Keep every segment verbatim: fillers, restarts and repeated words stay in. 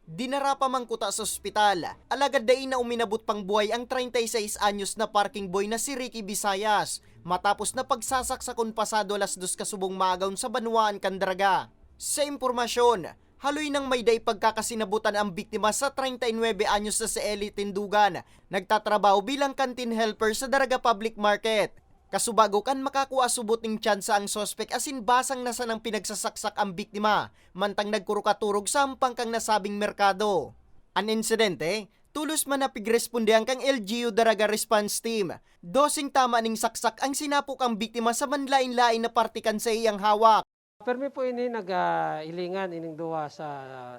Dinara pa man kuta sa ospital, alagad dai na uminabot pang buhay ang treinta y seis anyos na parking boy na si Ricky Visayas, matapos na pagsasaksakon pasado alas dos kasubong maagaw sa banwaan kan Daraga. Sa impormasyon, haloy nang may dai pagkakasinabutan ang biktima sa treinta y nuebe anyos na si Eli Tindugan, nagtatrabaho bilang canteen helper sa Daraga Public Market. Kasubago kan makakua subot ning tsansa ang suspek asin basang na sanang pinagsasaksak ang biktima, mantang nagkurukaturog sa hampang kan nasabing merkado. An insidente, tulos man na pigrespondehan kan L G U Daraga Response Team. Doseng tama ning saksak ang sinapo kan biktima sa manlain-lain na parte kan saiyang hawak. Permi po ini nag, ah, hilingan ining duwa sa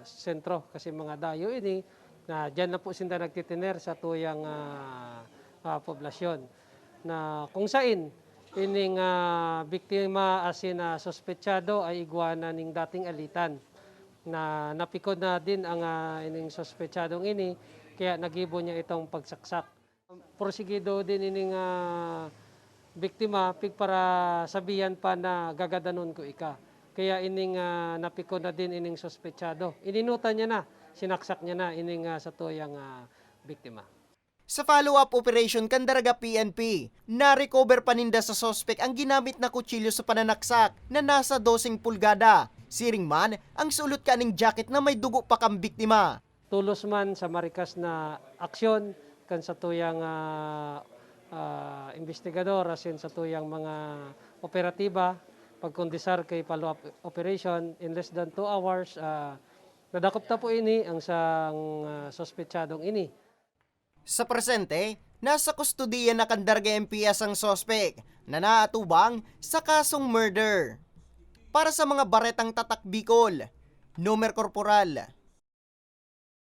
sentro kasi mga dayo ini na diyan na po sinda nagtitiner sa tuyang, ah, ah, poblasyon, na kung sain ining, ah, biktima asin, ah, suspetsado ay igwa na ning dating alitan, na napikon na din ang, ah, ining suspetsadong ini, kaya nagibo niya itong pagsaksak. Porsigido din ining, ah, biktima, pigparasabihan pa na gagadanon ko ika. Kaya ining, ah, napikon na din ining suspetsado. Ininutan niya na, sinaksak niya na ining, ah, satuyang, ah, biktima. Sa follow-up operation kan Daraga P N P, na-recover pa ninda sa suspek ang ginamit na kutsilyo sa pananaksak na nasa doseng pulgada. Siring man, ang sulot kaning jacket na may dugo pa kan biktima. Tulos man sa marikas na aksyon kan satuyang, ah, ah, imbestigador asin satuyang mga operatiba, pagkondisar kay follow-up operation, in less than two hours, ah, nadakop ta po ini ang sang, ah, suspetsadong ini. Sa presente, nasa kustodiya na kan Daraga M P S ang suspek na naatubang sa kasong murder. Para sa mga baretang Tatak Bicol, Nomer Corporal,